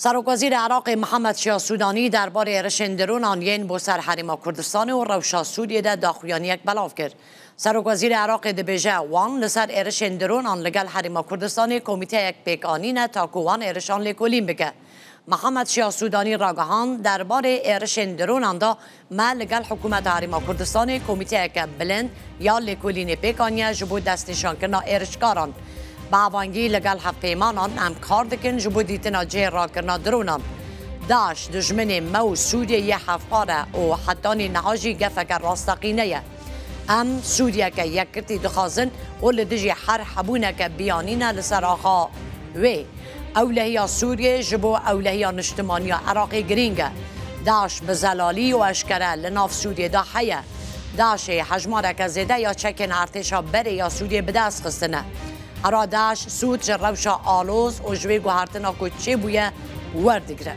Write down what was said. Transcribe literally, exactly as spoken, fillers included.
Serokwezîrê Iraqê Mihemed Şiya Sûdanî derbarê êrişên dronan yên bo ser Herêma Kurdistanê û rewşa Sûriyê de daxuyaniyek belav kir. Serokwezîrê Iraqê dibêje, wan li ser êrişên dronan li gel Herêma Kurdistanê komîteyek pêk anîne ta ku wan êrişan lêkolîn bike. Mihemed Şiya Sûdanî ragihand, derbarê êrişên dronan de me li gel Hikûmeta Herêma Kurdistanê komîteyeke bilind ya lêkolînê pêk aniye ji bo destnîşankirina êrişkaran. Bi avangî li gel hevpeymanan em kar dikin ji bo dîtina cihê rakirina dronan. DAIŞ dijminê me û Sûriyê yê hevpar e û hetanî niha jî gefeke rasteqîne ye. Em Sûriyeke yekgirtî dixwazin û li dijî her hebûneke biyanî ne li ser axa wê. Ewlehiya Sûriyê ji bo ewlehiya niştimaniya Iraqê girîng e. DAIŞ bi zelalî û eşkere li nav Sûriyê de heye. DAIŞê hejmareke zêde ya çekên artêşa berê ya Sûriyê bi dest xistine. Hera DAIŞ sûd ji rewşa aloz û ji wê guhertina ku çêbûye werdigire.